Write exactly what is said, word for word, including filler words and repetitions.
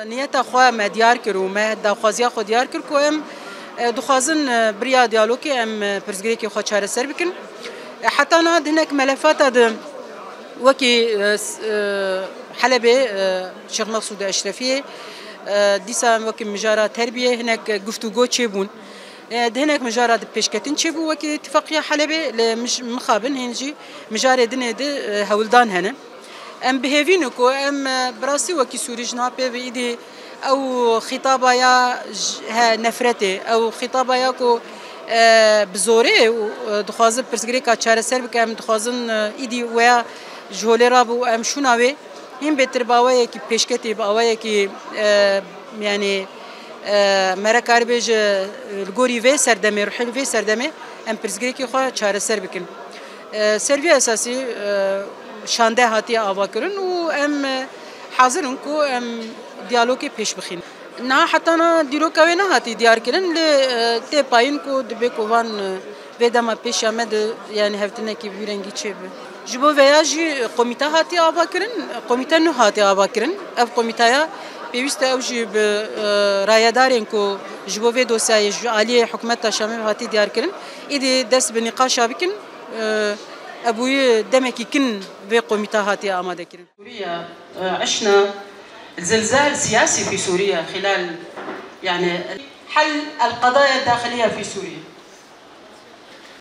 Niyeta xwe me diyar kir û me daxwaziya xwe diyar kir ku em, e, dixwazin, e, bi riya diyalogê em, e, pirsgirêkê xwe çareser bikin. E, heta niha di hinek melefata de wekî, e, s-, e, Helebê, e, Şêx Meqsûd Eşrefiyê, e, dîsa wekî mijara terbiyê hinek guftûgo çêbûn. E, di hinek mijara di pêşketin çêbû wekî Îtîfaqiya Helebê, lê mij-, mixabin hîn jî mijarê dinê di, e, hewldan hene. Em bi hêvî ne ku em, e, bi rastî wekî Sûrî ji niha pê ve îdî ew xîtaba ya j-, he, nefretê, ew xîtaba ya ku, e, bi zorê û, e, dixwaze pirsgirêka çareser bike, em dixwazin, e, îdî weya ji holê rabe û em şûna wê. Hîn bêtir bi awayekî pêşketî, bi awayekî, e, yanî, e, mere karibêje, e, li gorî vê serdemê, ruhê li vê serdemê em pirsgirêkê xwe çareser bikin. E, ser vî esasî, e, şande hatiye avakirin û em, e, hazir in ku em diyalogê pêş bixîn. Niha heta niha dîroka wê nehatî diyarkirin, lê, e, tê payîn ku dibe ku van, e, vê dema pêşiya me de, yanî hevdinekî bi wî rengî çêbe. Ji bo veya jî komîte hatiye avakirin, komîte nû hatiye avakirin. Ev komîteya pêwîst e ew jî bi, e, rayedarên ku ji bo vê dosyayê ji aliyê hikûmeta Şamê ve hatiye diyarkirin, îdî dest bi nîqaşa bikin. E, ebûyî demekî kin vê komîte hatiye amadekirin. سوريا، آه، عشنا زلزال سياسي في سوريا خلال، يعني، حل القضايا الداخلية في سوريا.